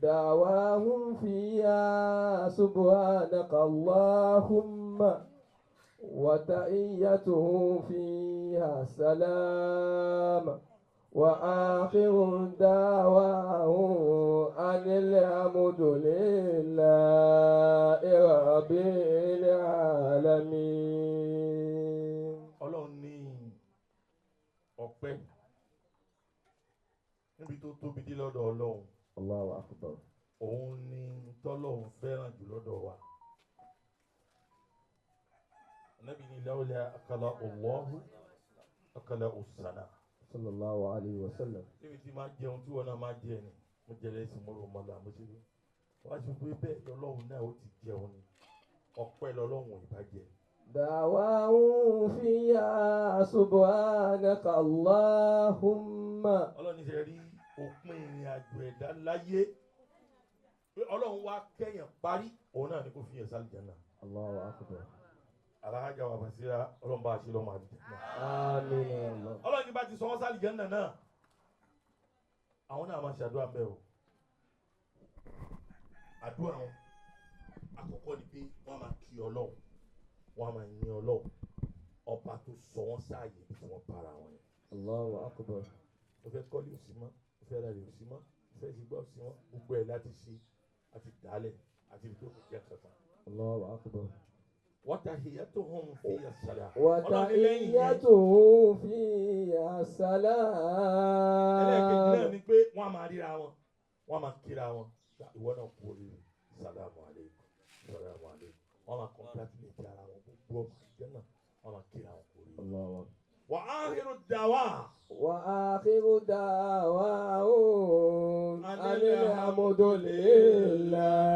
دعواهم فيها سبحانك اللهم وتحيتهم فيها سلام وآخر دعواهم أن الحمد لله رب العالمين. Ọlọ́run ní ọpẹ́ níbi tó tóbi dé lọ́dọ̀ Ọlọ́run. الله أكبر. Òun ni tọ́lọ́run fẹ́ràn jù lọ́dọ̀ wa. Ànábì ní لولا أكل الله أكل الثناء. صلى الله عليه وسلم. Níbi tí máa jẹun tí wọn náà máa jẹ ni mo jẹrẹ ẹsìn mo rò mọ́lá mo ṣe bí wọ́n á ṣe pé bẹ́ẹ̀ lọ́lọ́run náà ó ti jẹun ni ọpẹ́ lọ́lọ́run ìbá jẹ. دعواهم فيها سبحانك اللهم. Ọlọ́run ṣe rí òpin ìrìn àjò ẹ̀dá láyé pé Ọlọ́run wá kẹ́yìn parí òun náà ni kò fi yẹn sálì jẹ́ náà. الله أكبر. Alájà wà Basira, Ọlọ́run bá a ṣe lọ́mọ àlùjẹ́ náà. آمين يا الله. Ọlọ́run ní bá ti sọ wọ́n sálì jẹ́ náà, àwọn náà máa ṣàdúrà bẹ́ẹ̀ o. Àdúrà wọn àkọ́kọ́ ni pé wọ́n máa kí Ọlọ́run, wọ́n máa yin Ọlọ́run ọba tó sọ wọ́n sáàyè bí wọ́n bára wọn yẹn. الله أكبر. Mo fẹ́ kọ́lé òsì mọ́, mo fẹ́ ra òsì mọ́, mo fẹ́ ṣe gbọ́ òsì mọ́, gbogbo ẹ̀ láti ṣe àti dálẹ̀ àti ibi tó kò jẹ́ kankan. الله أكبر. وتحيتهم فيها السلام. Ọlọ́run ní lẹ́yìn yẹn, وتحيتهم فيها ẹlẹ́ẹ̀kejì náà سلام. ni pé wọ́n á máa ríra wọn, wọ́n á máa kíra wọn. Ìwọ náà kú oríire, سلام عليكم, سلام عليكم. Wọ́n máa congratulate ara wọn, gbogbo ọmọ ìjẹ́ náà wọ́n máa kíra wọn kú oríire. الله أكبر. وآخر الدعوة وآخر دعواهم أن الحمد لله